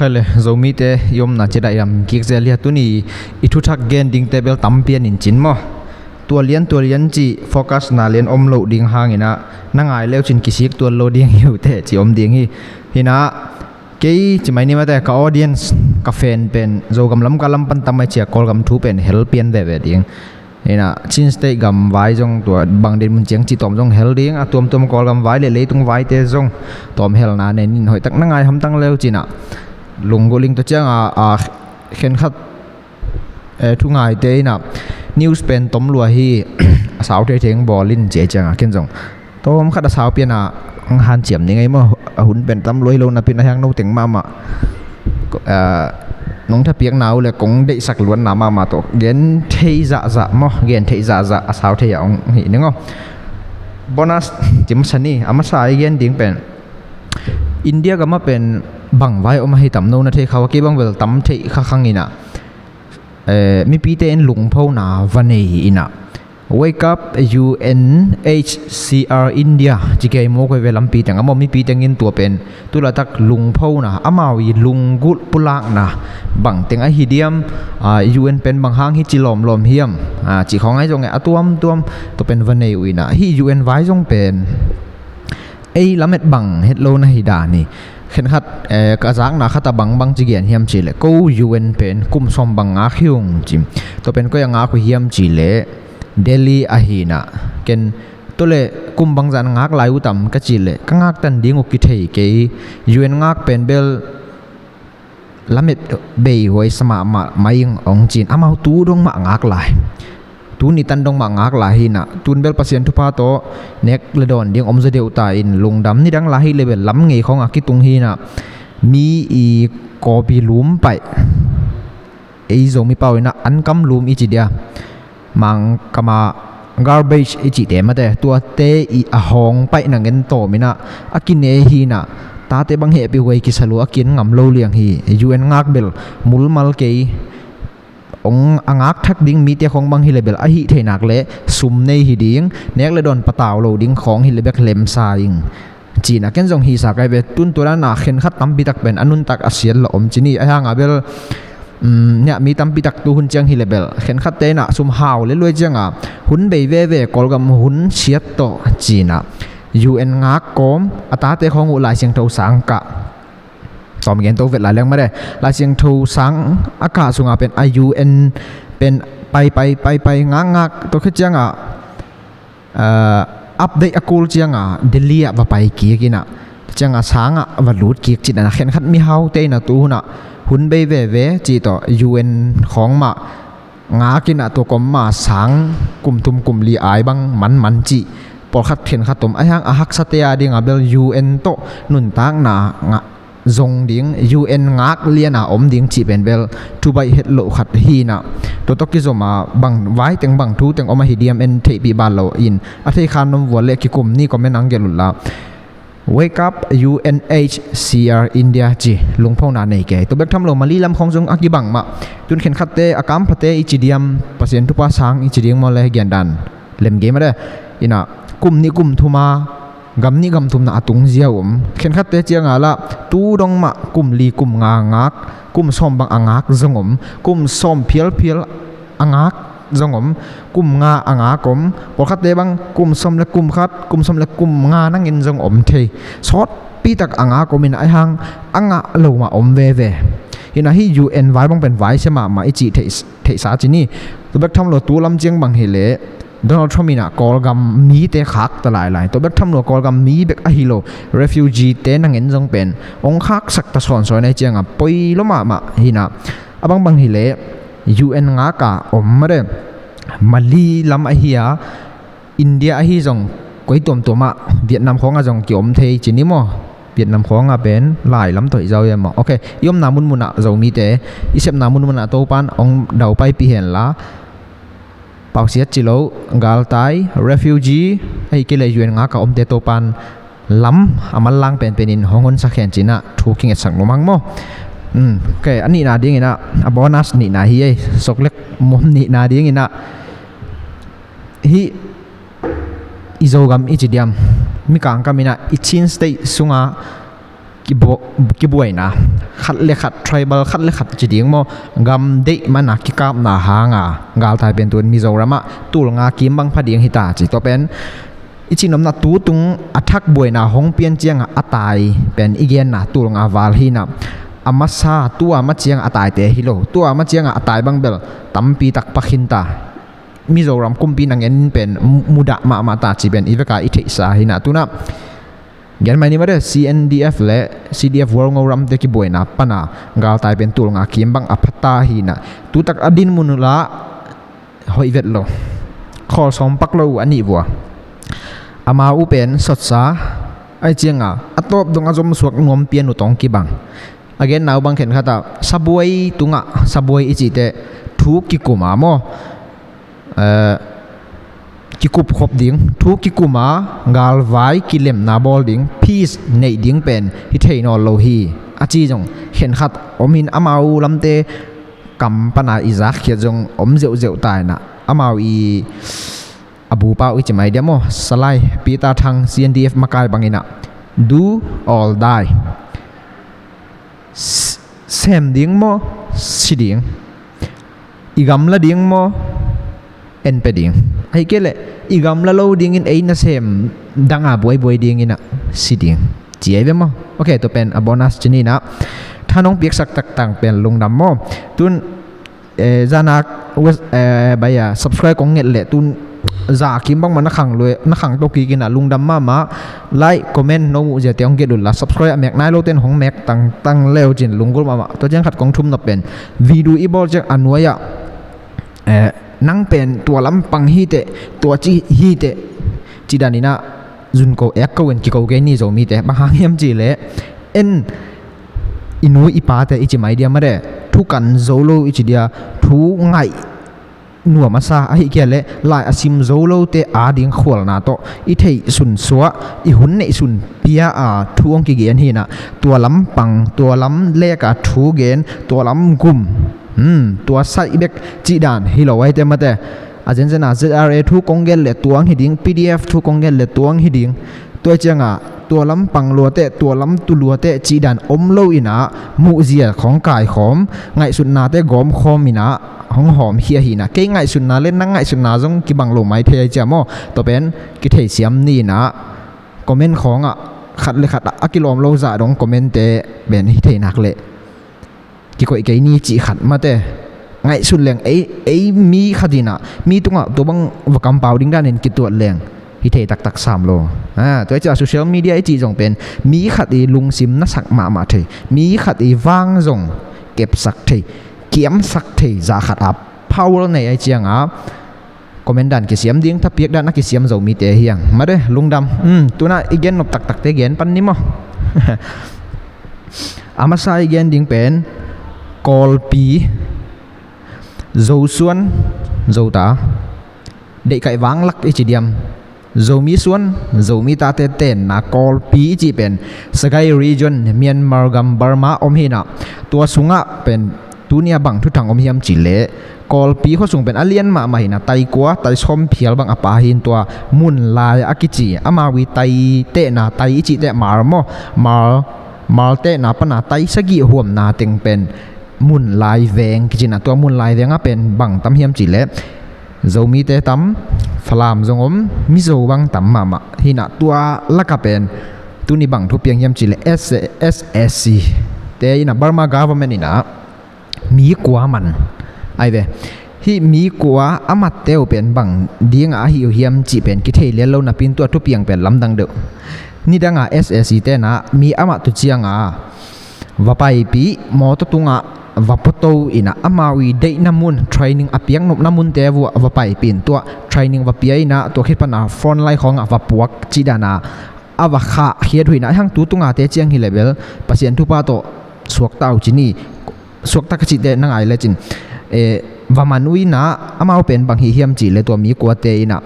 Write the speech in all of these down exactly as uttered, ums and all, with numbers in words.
Khaile, Zomite i omna ci daih lam kik zel hi a, tuni i thuthak gen dingte bel tampi an in cin maw. Tua lian tua lian ci focus na lian om loh ding hangin ah na ngai leu cin kisik tuan lo ding hi uh teh ci om ding hi. Hi na, kei ci mai ni mate, ka audience, ka fan pen Zogam lam ka lam pan tam ai cia, Kawlgam thu pen hel pian veve ding. Hi na, Chin State gam vai zong tua bang den mun ciang ci tawm zong hel ding, a tuamtuam Kawlgam vai le leitung vaite zong tawm helna nen in hoih tak na ngai hamtang leu cin ah lunggulh ing. Tua ciang a, a khenkhat, eh, thu ngaite in ah news pen tom lua hi, a sau thei theng bawl in ci ai ciang a ken zong tawm khat a sau pian a hong hanciam ni ngei maw. A hun pen tam lua hi lo napi in a hiang no teng mahmah, ah, nong thapiakna uh le kong deihsak luatna mahmah tawh gen thei zahzah maw, gen thei zahzah a sau thei a hong hi ning aw. Bonus ci masa ni, a masa i gen ding pen India gam ah pen bang vai om ahi tam no na thei kha ua, kei bang bel tam thei kha khang in ah, eh, mipite in lungphona va nei in ah, Wake Up U N H C R India ci kei maw, koi ve lampi teng a maw, mipi teng in tua pen tu laitak lungphona, amau i lunggulh pulakna bang teng ahi diam, ah, U N pen bang hang hi ci lawmlawm hiam, ah, ci khawng ahi zong e, a tuamtuam tua pen va nei uh in ah, hih U N vai zong pen ei lamet bang het lo na hi dan hi. Khenkhat, eh, ka zakna khat a bang bang ci gen hiam cih leh, ko U N pen kum sawm bang ngak hi ung ci. Tua pen koi a ngak uh hiam cih leh Delhi ahi in ah, ken tua leh kum bangzah na ngak lai uh tam ka cih leh, ka ngaktan ding uh kithei kei. U N ngak pen bel lamet bei huai sa mahmah mai ing hong ci in, amau tu dong mah ngak lai. Tu ni tan dong mah ngak lai hi in ah, tun bel Pasian thupha tawh nek le dawn ding om zaw deuh ta in, lungdam, nidang lai hi le bel lam ngei khawng a kitung hi in ah, mi i kawpi lum paih, ei Zomi pau in ah ankam lum i ci dia, Mangkam ah garbage i cihte mate, tuate i a hawng paih na ngen tawm in ah a kine hi in ah, tate bang hehpih huai kisa lua, a ki-en ngam lo liang hi. U N ngak bel mulmal kei, hong a ngak thak ding mite khawng bang hi le bel a hih thei nak leh sum nei hi ding, nek le dawn patau lo ding khawng hi le bek lemsa ing. Ci in ah ken zong hisa kai ve, tun tua dan a khenkhat tampi tak pen a nuntak a siat lo om ci ni, a hang a bel, um, nia mi tampi tak tu hun ciang hi le bel khenkhatte in ah sum hau le luai ciang a hun bei veve, Kawlgam hun siat tawh ci in ah U N ngak kawm, a tate khawng uh Lai Siangtho sang kah. Tawm gen to vet lai leng mare, Lai Siangtho sang a kah sung a pen a U N pen pai pai pai pai ngak ngak, tua khit ciang a, ah, update a kul ciang a Delhi ah va pai kik in ah, ciang a sang ah va lut kik ci in ah, khenkhat mihaute in ah tu hun ah hun bei veve ci tawh U N khawng mah ngak in ah, tua kawm mah sang kum thum kum li ai bang manman ci pawlkhat khenkhat om. A hang a haksate a ding a bel U N tawh nuntakna ngah zong ding, U N ngak lian a om ding cih pen bel thu baih het loh khat hi in ah, tua tawh kizom a bang vai teng bang thu teng om ahi diam en theihpih ban lo in, a thei khan nom vual leh kikum ni, comment ang gelh uh la. Wake Up U N H C R India ci lungphona nei kei. Tua bek tham lo Mali lam khawng zong a kibang mah. Tun khenkhatte a kamphate i ci diam, Pasian thupha sang i ci ding maw le, gen dan lem gei mah de. In ah kum nih kum thum a, gam nih gam thumna a tung ziau om. Khenkhatte ciang a lah tu dong mah kum li kum nga ngak, kum sawm bang a ngak zong om, kum sawm phialphial a ngak zong om, kum nga a ngak om, pawlkhatte bang kum sawm le kum khat, kum sawm le kum nga nangin zong om thei. Sawtpi tak a ngak om in ah, a hang a ngah lo mah om veve. Hi in ah hih U N vai bang pen vai sia mahmah i cih theih, theihsa ci ni. Tua bek tham lo tu lam ciang bang hi leh Donald Trump in ah Kawlgam mite khak ta lailai. Tua bek tham lo Kawlgam mi bek ahi lo, refugee-te nangin zong pen hong khaksak ta sawnsawn ahi ciang a poi lua mahmah hi in ah, a bangbang hi leh U N ngak a om mah de, Mali lam ahi a, India ahi zong koi tuamtuam ah, Vietnam khawng ah zong kiom thei ci ni maw. Vietnam khawng ah pen lai lam tawh hi zau hiam maw. Ok, i omna munmun ah Zomite, i sepna munmun ah Topan hong daupaipih hen la, pausiat ci lo, galtai, refugee, ahi kei leh U N ngak a omte Topan lam a manlang penpen in hong honsak hen ci in ah thu kingetsak nuam hang maw. Um, ok, a nihna ding in ah, a bonus nihna hi ei, soklek mom nihna ding in ah, hih i Zogam i ci diam, mikang kam in ah i Chin State sung a kibu- kibuaina khat le khat, tribal khat le khat ci ding maw, gam deih mana kikapna hanga galtai pen tun Mizoram ah tulnga kim bang pha ding hita ci. Tua pen i cihnopna tu tung a thak buaina hong pian cianga a tai pen i genna tulnga val hina. A masa tua ma cianga a taite hi lo, tua ma cianga a tai bang bel tampi tak pakhin ta. Mizoram kumpi na ngen pen mu- mudah mahmah ta ci pen i veka i theihsa hina. Tuna gen mai ni mare, C N D F le C D F World Ngo ramte kibuaina pana galtai pen tulnga kim bang a phata hina. Tutak a din munula hoih vet lo, khawl sawm pak lo uh a nih vua. Amau uh pen sotsa ai cianga a tawp dong a zomsuak nuam pian uh tawng kibang. A genna uh bang khenkhat ah sabuai tungah sabuai i cihte thu kikuma maw, eh, kikupkhop ding, thu kikuma galvai kilemna bawl ding, peace neih ding pen hi thei nawl lo hi a ci zong khenkhat om hin, amau lamte kam pana i zakkhiat zong om zeuhzeuh ta inah. Amau i a bupau i ci mai dia maw, Salai Peter Thang, C N D F makai banginah, do or die. S- sem ding maw, si ding? I gamla ding maw, en pe ding? Ahi kei leh i gamla lo dingin ei nasem danga buaibuai dinginah si ding, ci ai ve maw? Ok, tua pen a bonus ci ninah. Than hong piaksak taktak pen lungdam maw? Tun eh, zanak wes- eh, baya subscribe kong nget leh tun za kim bangmah na khang lue, na khang to kikinah lungdam mahmah. Like, comment, no muh ziate hong gelh unla, subscribe a mek nai loten hong mek tangtang leu cin lunggulh mahmah. Tua ciang khat kong thum nop pen video i bawl ciang a nuai-ah, eh, nang pen tua lampang hiteh, tua ci hiteh, ci daninah zun ko ek ko in kiko kei ni Zomite. Bang hang hiam cihleh en i nu i pate i ci mai dia mare, thu kan zo lo i ci dia, thu ngaih nuam a sa ahi kia leh lai a sim zo lote ading khualna tawh i theih sunsuah, i hun neih sun pia a thu hong kigen hinah, tua lampang, tua lam leka thu gen, tua lam gum, hmm, tua saih bek cih dan hi lo ahi te mate. A zenzen a Z R A thu kong gen le tuang hi ding, P D F thu kong gen le tuang hi ding. Tua ciangah tua lampang luate, tua lamtu luate cih dan om lo inah, muhzia khong kaikhawm, ngaihsutnate gawmkhawm inah hong hawmkhia hinah. Kei ngaihsutna le nang ngaihsutna zong kibang lo mai thei ai cia maw? Tua pen kitheisiam ni inah, comment khawngah khat le khat a kilawm lo zah dong commentte pen hi thei nak leh kikoih kei ni cih khat mate. Ngaihsun leng ei, ei mi khat inah mi tungah tua bang va kampau ding danin kituat leng hi thei taktak sam lo. Ah, tua i cih social media i cih zong pen mi khat i lungsim nasak mahmah thei, mi khat i vang zong kepsak thei, kiamsak thei, zah khat a power nei ai cianga comment dan kisiam ding, thapiak dan a kisiam Zomite hiang. Mate, lungdam. Hmm, tuna i gen nop taktakte gen pan ni maw? A masa i gen ding pen Kawlpi, Zosuan, Zota, deihkaih vanglak i ci diam, Zomi suan, Zomi tate tenna Kawlpi i cih pen Sagaing region, Myanmar gam, Burma om hinah. Tua sungah pen tunia bang thuthang om hiam cihleh Kawlpi khuasung pen a lian mahmah hinah, tai kua, tai sawm phial bang a pa hin, tua Munlai a kici, amau i tai tehna, tai i cih teh Mar maw, Mar, Mar tehna pana tai sagih huamna teng pen Munlai veng kicinah, tua Munlai vengah pen bang tam hiam cihleh Zomite tam, Falam zong om, Mizo bang tam mahmah hinah. Tua laka pen tuni bang thupiang hiam cihleh S- S S C te inah, Burma government inah mi kua man ai ve. Hih mi kua a matte uh pen bang dingah ahi uh hiam cih pen kithei lian lo napin tua thupiang pen lamdang deuh. Nidanga S S C tenah mi a mat uh cianga va paipih, mawtaw tungah va puato inah, amau i deihna mun, training a piaknopna munte vuah va paipih in, tua training va pia inah, tua khit pana frontline khawngah va puak cih dana a va khahkhiat uh inah. Aihang tu tungate ciang hi leh bel Pasian thupha tawh suakta uh ci ni, suakta ka cihte na ngai lecin, eh, va man uh inah, amau pen bang hi hiam cihleh tua mi kuate inah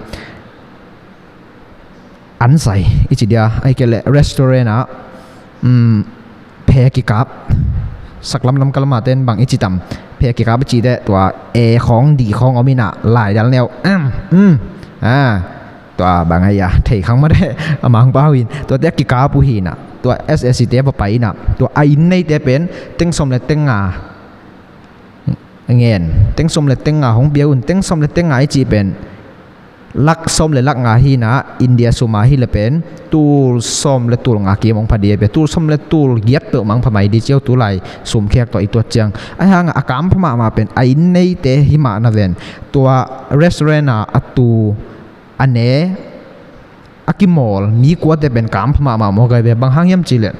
ansai i ci dia, ahi kei leh restaurant ah, um, phe kikap, saklam lamka lama ten bang i ci tam, phe kikap i ci teh tua e khawng di khawng om inah, laidal neu, um, um, ah, tua bang ahi a, thei khang mah teh a mangpau in, tuate a kikap uh hinah. tua S A C te va pai inah, tua a inn neite pen teng sawm le teng nga ngen, teng sawm le teng nga hong pia un, teng sawm le teng nga i cih pen lak sawm le lak nga hi inah, India sum a hi le pen tul sawm le tul nga kim hong pha dih a, tul sawm le tul giat peuhmah hong pha mai dih ci uh, tulai sum khek tawh i tuat ciang. Ahi hangah a kam pha mahmah pen a inn neite hi mah na ven, tua restaurant a a tu a ne a kimawl mi kuate pen kam pha mahmah maw, gai ve, bang hang hiam cih leh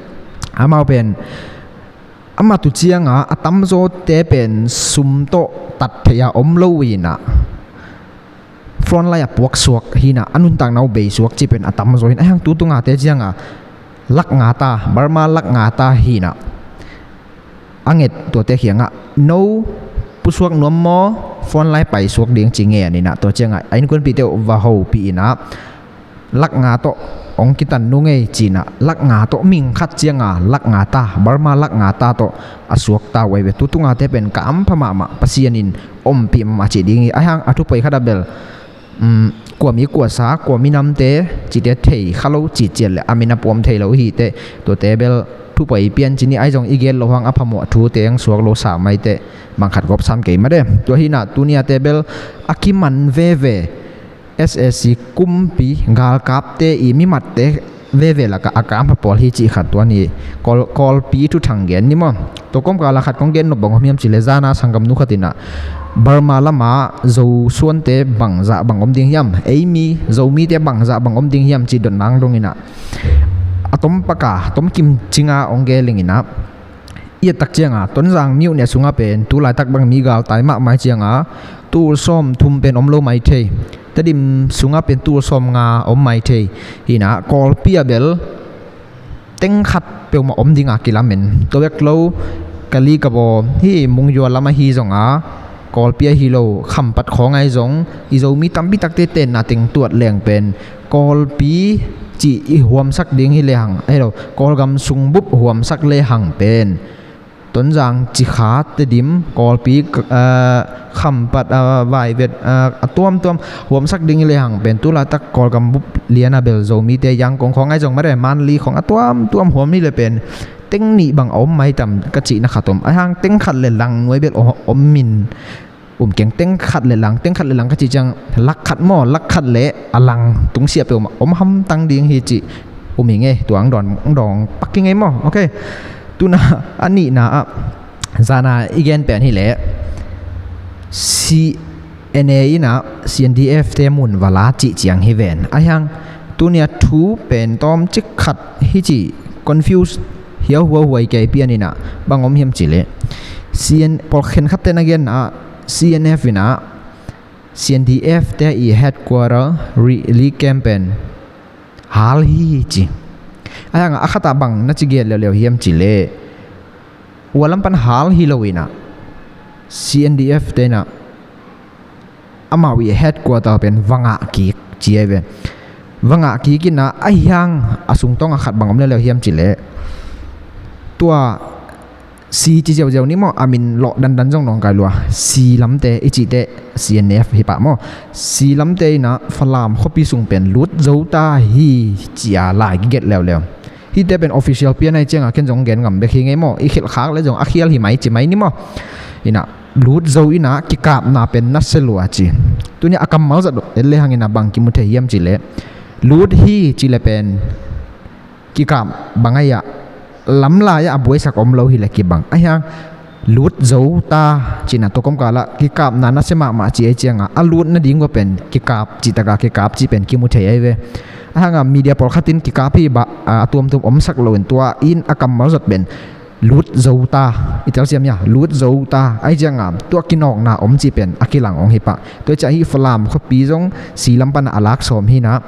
amau pen ama tu cianga a tamzawte pen sum tawh tat theih a om lo inah, frontline a puaksuak hi inah, a nuntakna uh beisuak cih pen a tamzaw hi inah. Ahi hang tu tungate cianga lak nga ta, Burma lak nga ta hi inah, a nget tuate kiangah no pusuak nuam maw, frontline paisuak ding ci ngen inah, tua ciangah a innkuanpihte uh va hopih inah, lak nga tawh hong kitan nung ei ci inah, lak nga tawh, ming khat cianga lak nga ta, Burma lak nga ta tawh a suak ta uh ahi ve. Tu tungate pen kam pha mahmah, Pasian in ompih mahmah cih ding hi. Ahi hang a thu poi khat ah bel, um, kua mi kua sa, kua minamte cihte thei kha lo cih ciat le a min a puam thei lo hi teh, tuate bel thu poi pian ci ni, ahi zong i gen loh hang a phamawh thute hong suak lo sa mai teh, bang khat gawp sam kei mah de. Tua hi inah tuniate bel a kiman veve S A C kumpi galkapte i mimatte veve lakah a kam pha pawl hi cih khat tua ni. Kawl, Kawlpi thuthang gen ni maw. Tua kawmkal ah khat kong gen nop bang om hiam cih leh, zana sanggamnu khat inah Burma lamah Zo suante bangzah bang om ding hiam, ei mi Zomite bangzah bang om ding hiam cih dot nang dong inah, a tom paka tom kim cinga hong gen leng inah, i et tak cianga Tonzang myone sungah pen tulaitak bang mi galtai mahmah hi cianga tul sawm thum pen om lo mai thei. Tedim sungah pen tul sawm nga om mai thei. Hi inah Kawlpi ah bel teng khat peuhmah om dinga kilamen. Tua bek lo, Kali Kabaw hi, Mungyua lam ahi zonga, Kawlpi ahi lo, Khampat khawng ahi zong, i Zomi tampi takte tenna teng tuat leng pen Kawlpi cih i huamsak ding hi lehang, ahi lo, Kawlgam sung bup huamsak lehang pen Tonzang, Cikha, Tedim, Kawlpi, k-, eh, Khampat, eh, Vaivet, eh, a tuamtuam huamsak ding hi lehang pen tulaitak Kawlgam bup lian a bel Zomite Yangon khawng ahi zong mare, Mandalay khawng a tuamtuam huam hi le pen teng nih bang a om maitam ka cihna khat om. Ahi hang teng khat le lang nuai bel om, om min um keng, teng khat le lang, teng khat le lang ka cih ciang lak khat maw, lak khat le a lang tungsiah peuhmah om hamtang ding hi cih um hi ngei, tua ang dawn, ang dawn pak hi ngei maw. Ok. Tuna a nihna ah zana i gen pen hi leh C N A inah C N D F te mun va la cih ciang hi ven. Ahi hang tunia thu pen tawm cik khat hi cih confuse hiau huahuai kei pian inah bang om hiam cih leh, C N, pawl khen khat te na gen ah C N F inah C N D F te i headquarter rih li camp pen hal hi ci. Ahi hang a khat ah bang na ci gen leuleu hiam cih leh, ua lam pan hal hi lo inah C N D F te inah amau i headquarter pen va ngah kik ci ahi ve. Va ngah kik inah ahi hang a sungtawng a khat bang om leuleu hiam cih leh, tua C ci ziauziau ni maw, a min lawh dandan zong nawngkai lua. C lamte i cihte C N F hi pah maw. C lamte inah Falam khuapi sung pen lut zo ta hi ci-a lai kigelh leuleu. Hihte pen official pian ahi ciangah ken zong gen ngam bek hi ngei maw. I khialh khak le zong a khial hi mai ci mai ni maw. Inah lut zo inah kikapna pen nasia lua ci. Tunia a kammal zat et lehang inah bang kimu thei hiam cih leh, lut hi ci le pen kikap bang ahi ah, lamlai ah a buaisak om lo hi le kibang. Ahi hang lut zo ta ci inah tua kawmkal ah kikapna nasia mahmah ci ahi ciangah a lut nading uh pen kikap cih takah kikap cih pen kimu thei ahi ve. Ahi hangah media pawlkhat in kikap hi bah, a, a tuamtuam omsak lo in tua in a kammal zat pen lut zo ta, i telsiam ia, lut zo ta. Ahi ciangah tua kinawkna om cih pen a kilang hong hi pah. Tua hi ciah hih Falam khuapi zong C lam pan a lak sawm hi inah,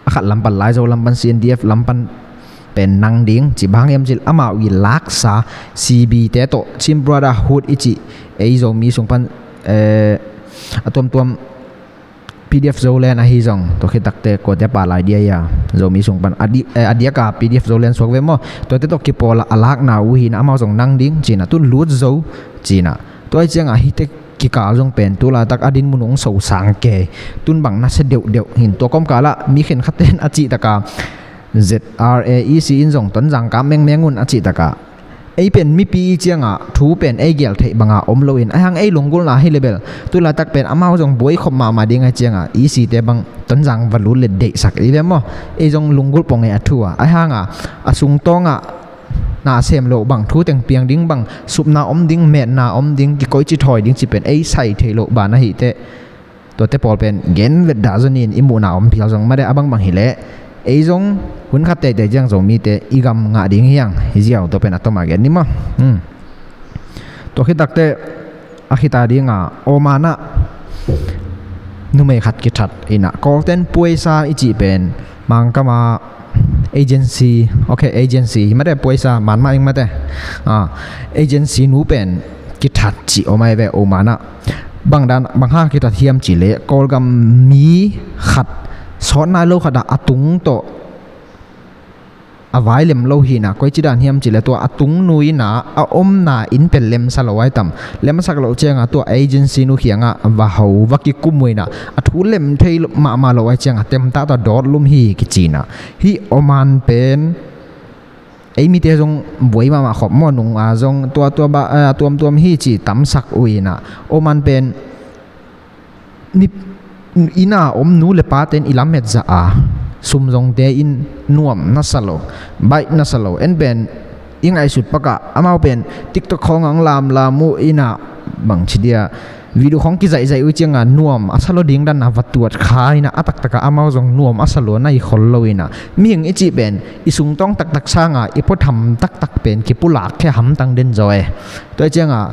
a khat lam pan Laizo lam pan C N D F lam pan pen nang ding ci bang hiam cih leh amau i laksa C B te tawh Chin Brotherhood i cih ei Zomi sung pan, eh, a tuamtuam P D F Zoland ahi zong, tua khit takte kuate pah lai dia ia, Zomi sung pan a di-, eh, a diaka P D F Zoland suak ve maw. Tuate tawh kipawl a lakna uh hi inah amau zong nang ding ci inah tun lut zo ci inah. Tua ahi ciangah hihte kikal zong pen tulaitak a dinmun hong sosang kei. Tun bang nasia deuhdeuh hi in tua kawmkal ah mi khenkhat ten a cih takah Z R A E C in zong Tonzang kap mengmeng un a cih takah, ei pen mipi i ciangah thu pen ei gel theih banga om loin, ahi hang ei lunggulhna hi le bel tu laitak pen amau zong buai khop mahmah ding ahi ciangah E C te bang Tonzang va lut le deihsak i ve maw? Ei zong lunggulh pong ei a thu a, ahi hangah a sungtawngah na sem loh bang, thu teng piang ding bang, supna om ding, metna om ding, kikoici thawi ding ci pen ei sai thei loh ban ahi teh, tuate pawl pen gen vet dah zong in i muhna om phial zong mate, a bangbang hileh ei zong hun khat teitei ciang Zomite i gam ngah ding hi hang, hi ziau tua pen a tawma gen ni maw? Hmm. Tua khit takteh a khita dinga Oman ah numei khat kithat inah, Kawlten puaisa i cih pen Mangkama agency, ok, agency hi mate, puaisa manmah ing mate. Ah, agency nu pen kithat cih om ai ve Oman ah. Bang dan, bang hang kithat hiam cih leh, Kawlgam mi khat sawt nai lo khat ah a tung tawh a vai lem lo hi inah, koici dan hiam cih leh tua a tung nu inah a omna inn pen lemsa lo ai tam. Lemsak loh ciangah tua agency nu kiangah va ho, va kikum uh inah, a thu lem thei mahmah lo ai ciangah temtah tawh dawt lum hi kici inah. Hih Oman pen ei mite zong buai mahmah khop maw, nung a zong tua tua ba, eh, tuamtuam hi ci tamsak uh inah. Oman pen ni, inn a om nu le pate in i lamet zah a, sum zongte in nuam nasa lo, baih nasa lo. En pen i ngaihsut pakah amau pen TikTok khawngah hong lamlam uh inah, bangci dia, video khawng kizaihzaih uh cianga nuam a sa lo ding dan a va tuat kha inah, a taktakah amau zong nuam a sa lo na hi khol lo inah. Mihing i cih pen i sungtawng taktak sanga i puatham taktak pen kipulak khia hamtang den zaw e. Tua ciangah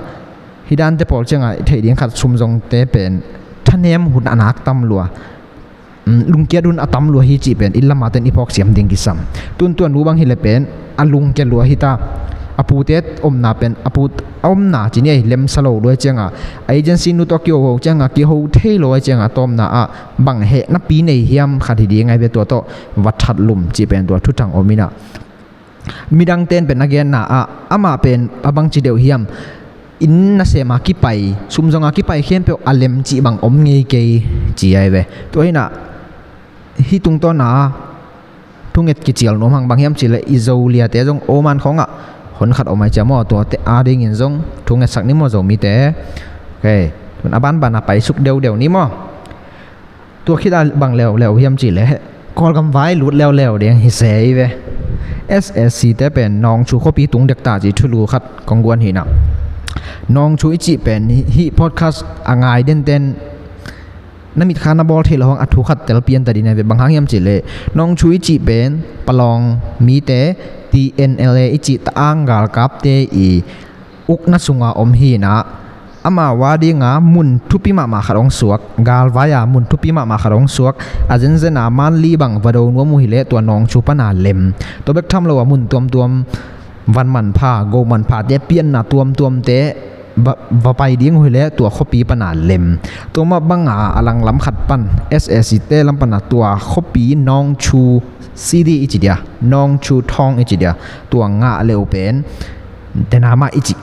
hih dante pawl ciangah i theih ding khat, sum zongte pen thanem hun a nak tam lua, mm, lungkiat hun a tam lua hi cih pen inn lama ten i phawk siam ding kisam. Tun tua nu bang hileh pen a lungkia lua hi ta. A pute omna pen, a pu a omna ci ni, a hi lemsa lo lua ciangah, agency nu tawh kiho ho ciangah kiho thei lo ai ciangah a tawpna ah bang hehnapi nei hiam khat hi ding ai ve, tua tawh va that lum cih pen tua thuthang om inah. Midangte in pen a genna ah amah pen a bangci deuh hiam, inn nasema kipai, sum zonga kipai khempeuh a lem cih bang om ngei kei ci ai ve. Tua hinah hih tungtawna thunget kicial nuam hang, bang hiam cih leh i Zo liate zong Oman khawngah hon khat om ai cia maw, tuate a dingin zong thungetsak ni maw Zomite. Ok, tun a banbana paisuk deudeu ni maw. Tua khit a bang leuleu hiam cih leh Kawlgam vai lut leuleu ding hi se i ve. S A C te pen Nawngchu khuapi tung dek ta ci thulu khat kong guan hi inah. Nawngchu i cih pen hih podcast a ngai denten na mitkha na bawl theih loh hang a thu khat tel pian ta ding a ve, bang hang hiam cih leh Nawngchu i cih pen Palawng mite T N L A i cih ta-ang galkapte i ukna sunga om hi inah, amau a dinga mun thupi mahmah khat hong suak, galvai-a mun thupi mahmah khat hong suak, a zenzen a Manli bang va do nuam uh hileh tua Nawngchu pana lem. Tua bek tham lo a mun tuamtuam, van manpha, go manphate pianna tuamtuamte va, va pai ding uh hileh tua khuapi pana lem. Tua mah banga a langlam khat pan, S A C te lam pana tua khuapi Nawngchu city i ci dia, Nawngchu town i ci dia, tua ngah le uh pen Denama i ci.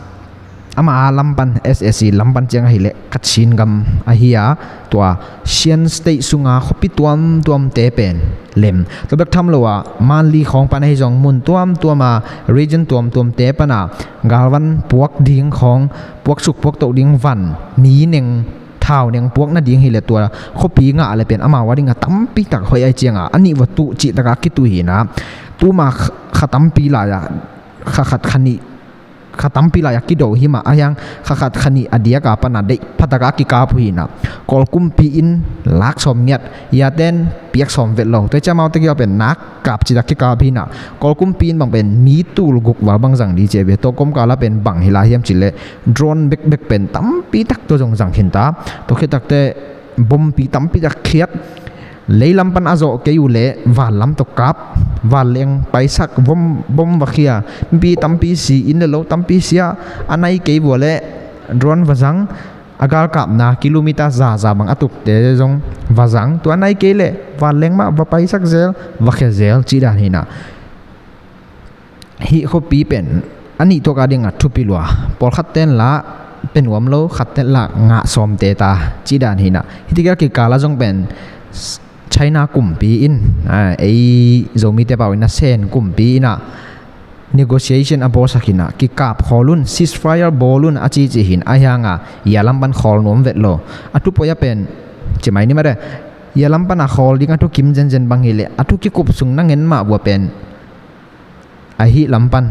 Ama a lam pan, S A C lam pan ciang ahileh Kachin gam ahi a, tua Shan State sunga khuapi tuamtuamte pen lem. Tua bek tham lo a Manli khawng pan ahi zong mun tuamtuama, region tuamtuamte pana galvan puak ding khawng, puaksuk puaktoh ding van, ni neng, thau neng puak nading hileh tua khuapi ngah le pen amau a dinga tampitak hoih ai cianga a nih va tuh cih taka kituh hi inah. Tuma kha, kha tampi lai-a, kha khat kha nih, kha tampi lai-a kido hi mah, ahi hang kha khat kha nih a diaka pana deih phataka kikap uh hi inah. Kawl kumpi in lak sawm ngiat, yaten piak sawm vet lo. Tua i ciang amaute kiang pen nak kap cita kikap hi inah. Kawl kumpi in bang pen mi tul guk val bang zang di ci ve. Tua kawmkala pen bang hi lai hiam cih leh drone bekbek pen tampitak tua zong zang khin ta. Tua khit takteh bompi tampitak khiat, leilam pan a zawh kei uh leh vanlam tawh kap, vanleng paisak, vom, bom va khia, mipi tampi si, inn le lo tampi sia, a nai kei uh leh drone va zang, a galkapna kilometer zaza bang a tukte zong va zang, tua a nai kei leh vanleng mah va paisak zel, va khia zel cih dan hi inah. Hih khuapi pen a nih tuaka dingah thupi lua, pawlkhat ten lah pe nuam lo, khat ten lah ngah sawmte ta cih dan hi inah. Hih tikal kikala zong pen China kumpi in, a, ei Zomite pau in a Sen kumpi in a negotiation a bawlsak hi na, kikap khawl un, ceasefire bawl un a cici hi na, a hiang a, ia lam pan khawl nuam vet lo. A thu poi a pen, ci mai ni mare, ia lam pan a khawl ding a thu kim zenzen bang hi leh, a thu kikup sung na ngen mah vua pen, ahi lam pan,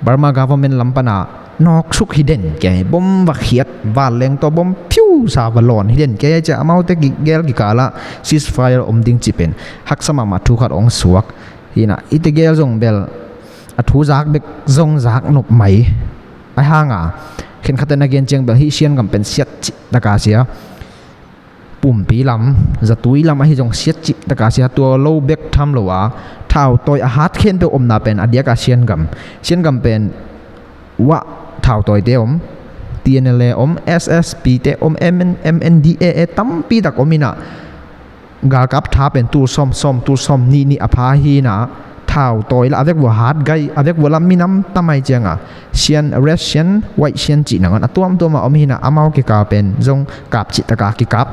Burma government lam pan a nawksuk hi den kei, bom va khiat, vanleng tawh bom phiu sa va lawn hi den kei, cia amaute ki, gel kikal ah ceasefire om ding ci pen haksa mahmah thu khat ong suak hi na, i tegel zong bel a thu zak bek zong zak nop mai. A hiang a, khenkhat in a gen ciang bel hih Sian gam pen siat cih taka sia, pumpi lam, zatui lam ahi zong siat cih taka sia, tua lo bek tham lo a, thau tawi a hat khempeuh omna pen a diak a Sian gam. Sian gam pen wah thau tawite om, T N L A om, S S P te om, M N, M N D A A tampi tak om hi na, galkap tha pen tul sawm sawm, tul sawm nih nih a pha hi na, thau tawi la a vek vua hat gai, a vek vua la minam tam ai ciang a, Sian, Red Sian, White Sian cih nangawn a tuamtuam a om hi na, amau kikal pen zong kap cih taka kikap.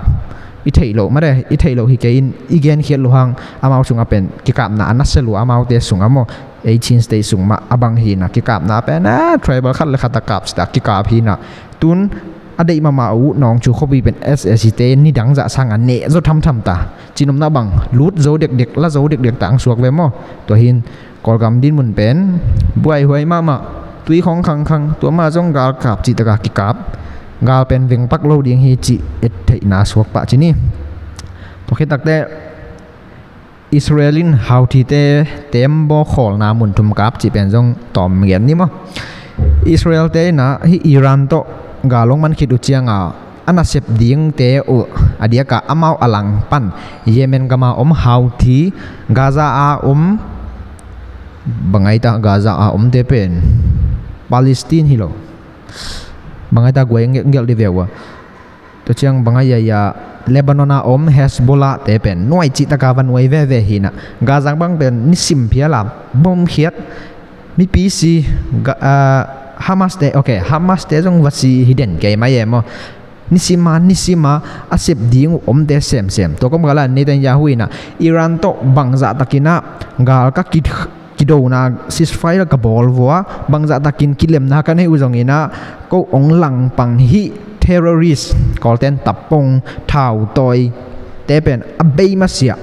I theih loh mare, i theih loh hi kei in, i genkhiat loh hang, amau sung a pen kikapna a nasia lua, amaute sung a maw, ei Chin State sung mah a bang hi na, kikapna pen a tribal khat le khat a kap cih taka kikap hi na. Tun a deih mahmah uh Nawngchu khuapi pen S A C te nidang zah sang a neh zaw thamtham ta. Cinopna bang lut zo dekdek, la zo dekdek ta ang suak ve maw. Tua hin Kawlgam dinmun pen buaihuai mahmah, tui khong khangkhang, tua mah zong galkap cih taka kikap. Gal pen vengpak lo ding hi cih et theihna suak pah ci ni. Tua khit takte Israel in Houthi te tembaw khawlna mun thum kap cih pen zong tawm gen ni maw. Israel te in a hih Iran tawh gal ong man khit uh ciang a, a nasep dingte uh a diak a amau a langpan Yemen gam a om Houthi, Gaza a om, bang ai ta Gaza a omte pen Palestine hi lo, bang ai ta guai ngelh di ve ua. Tua ciang bang ai a ia Lebanon a om Hezbollah te pen nuai cih taka va nuai veve hi na. Gaza bang pen nisim phial a bom khiat, mipi si, Ga-, ah, Hamas te, ok, Hamas te zong va si hi den kei mai e maw. Nisim a, nisim a, a sep ding uh omte semsem. Tua kawmkal ah Netanyahu in a Iran tawh bangzah takin a gal ka ki, kidona ceasefire ka bawl vua, bangzah takin kilemna ka nei uh zongin a, ko ong langpang hih terrorist, Kawlten tappong, thau tawi te pen a bei masiah,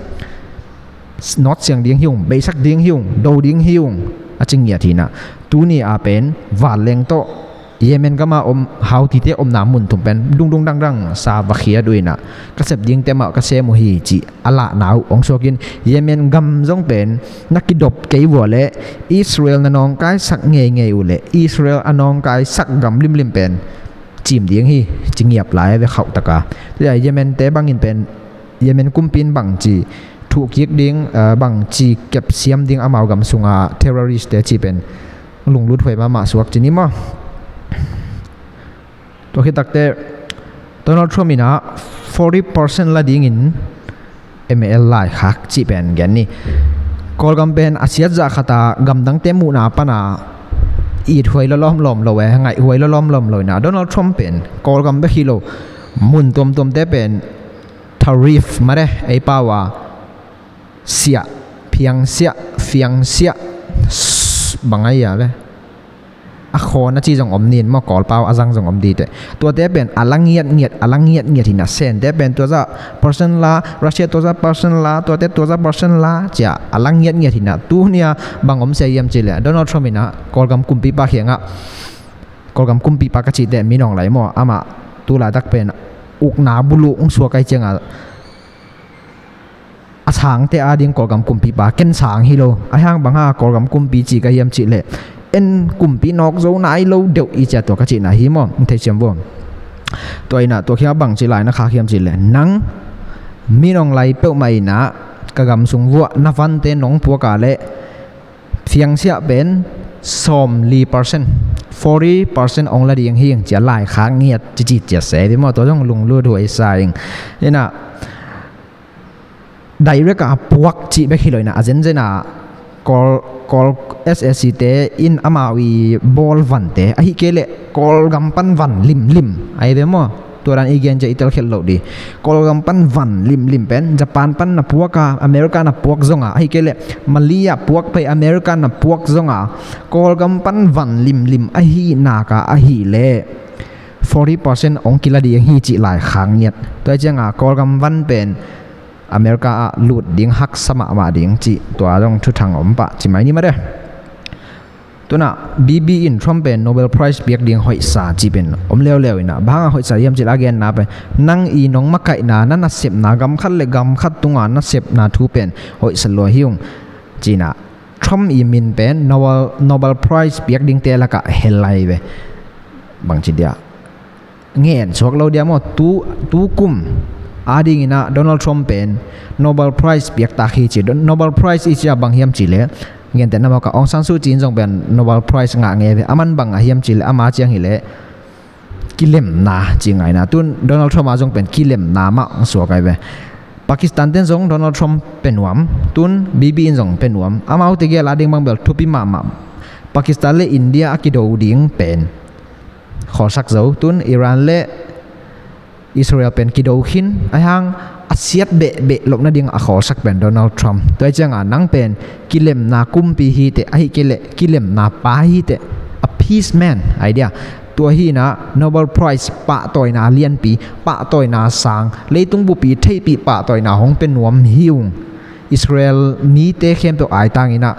not siang ding hi ung, beisak ding hi ung, do ding hi ung, a ci ngiat hi na. Tuni a pen vanleng tawh Yemen gam a om Houthi te omna mun thum pen dungdung dangdang sa va khiat uh in a, ka sep dingte mah ka sem uh hi cih a lahna uh ong suak in, Yemen gam zong pen na kidop kei vua leh Israel na nawngkaisak ngeingei uh leh Israel a nawngkaisak gam limlim pen cim ding hi ci ngiap lai a ve khauh taka. Tua Yemen te bangin pen Yemen kumpi in bangci thuhkik ding, ah, bangci kepsiam ding amau gam sunga terrorist te ci pen lunglut huai mahmah suak ci ni maw. Tua khit takte Donald Trump in a forty percent la dingin M L laikhak cih pen gen ni. Kawlgam pen a siat zah khat a gamdangte muhna pan a it huai lawlawm lawm lo e, ngaih huai lawlawm lawm lo in a Donald Trump pen Kawlgam bek hi lo, mun tuamtuamte pen tariff mare, ei pau a siah, phiang siah, fiang siah, s-, bang ai a ve, a khawn a ci zong om nin maw, Kawl pau a zang zong om dite. Tuate pen a la ngiatngiat, a la ngiatngiat hi na. Sente pen tua zah percent la, Russia tua zah percent la, tuate tua zah percent la, cia a la ngiatngiat hi na. Tunia bang om sia hiam cih leh Donald Trump in a Kawlgam kumpipa khiangah, Kawlgam kumpipa ka cihte minawng lai maw, amah tu laitak pen ukna buluh ung suak ai ciangah a sangte ading Kawlgam kumpipa ken sang hi lo. A hiang bang a Kawlgam kumpi ci ka hiam cih leh, en kumpi nawk zo nai lo deuh i cia tua ka cihna hi maw, thei siam vua. Tua in a tua khiang a bang ci lai na khak hiam cih leh, nang minawng lai peuhmah in a ka gam sung vuah na vante nong puak a leh fiangsiah pen sawmli percent, forty percent ong la ding hi ing cia laikhak ngiat cici cia se di maw, tua zong lunglut huai sa ing. In a direct a puak cih bek hi lo in a, a zenzen a Kawl, Kawl S A C te in amau i bawl vante, ahih kei leh Kawlgam pan van limlim ai ve maw. Tua dan i gen ciang i telkhiat loh ding. Kawlgam pan van limlim pen Japan pan na puak a, America na puak zong a, ahih kei leh Mali ah puak phei America na puak zong a, Kawlgam pan van limlim ahih nak a ahih leh forty percent hong kila ding hi cih laikhak ngiat. Tua ciang a Kawlgam van pen America ah lut ding haksa mahmah ding cih tua zong thuthang om pah ci mai ni mah de. Tu-in ah Bibi in Trump pen Nobel Prize piak ding hoihsa cih pen om leuleu in ah, bang hang a hoihsa hiam cih leh a genna pen, nang i nong makaihna, na nasepna, gam khat le gam khat tunga nasepna thu pen hoihsa lua hi ung ci-in ah Trump i min pen Nobel, Nobel Prize piak dingte lakah hel lai ve. Bangci dia ngen suak lo dia maw, tu, tu kum a dingin ah Donald Trump pen Nobel Prize piak tak hi ci. Don-, Nobel Prize i cih a bang hiam cih leh, gentehna mawk a Aung San Suu Kyi in zong pen Nobel Prize ngah ngei ve. Aman bang a hiam cih leh, ama ciang hi leh kilemna ci ngai in ah, tu-in Donald Trump a zong pen kilemna mah hong suak ai ve. Pakistan ten zong Donald Trump pia nuam, tu-in Bibi in zong pia nuam. Amaute gel a ding bang bel thupi mahmah. Pakistan le India a kido ding pen khawlsak zo, tu-in Iran le Israel pen kido khin, ahih hang a siat behbeh loh nading a khawlsak pen Donald Trump. Tua ciang a nang pen kilemna kumpi hi teh, ahih kei leh kilemna pa hi teh, a peace man, ai dia. Tua hi-in ah Nobel Prize pahtawina lianpi, pahtawina sang, leitung bup i theihpih pahtawina hong pia nuam hi ung. Israel mite khempeuh aitang in ah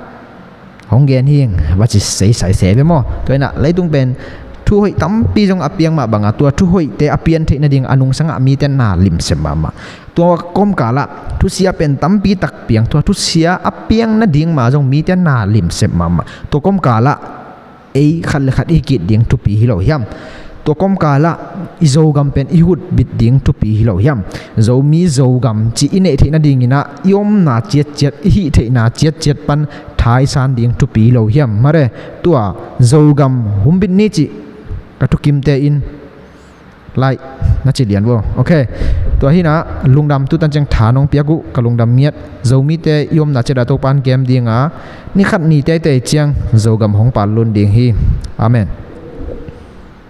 hong gen hi ing, va ci seisai se ve maw. Tua in ah leitung pen thu hoih tampi zong a piang mah bang a, tua thu hoihte a pian theih nading a nungsang ah mite na limsem mahmah. Tua kawmkal ah thusia pen tampi tak piang, tua thusia a piang nading mah zong mite na limsem mahmah. Tua kawmkal ah ei khat le khat i hih kik ding thupi hi lo hiam? Tua kawmkal ah i Zogam pen i hutbit ding thupi hi lo hiam? Zomi Zogam cih i neih theih nadingin ah i omna ciatciat, i hih theihna ciatciat pan thaisan ding thupi hi lo hiam? Mare, tua Zogam humbit ni cih ka thukimte in lai na ci lian vo. Ok. Tua hi-in ah lungdam, tu tan ciang tha nong piak uh ka lungdam ngiat. Zomite i omna ciat ah Topa'n kem ding a, ni khat ni teitei ciang Zogam hong pallun ding hi. Amen.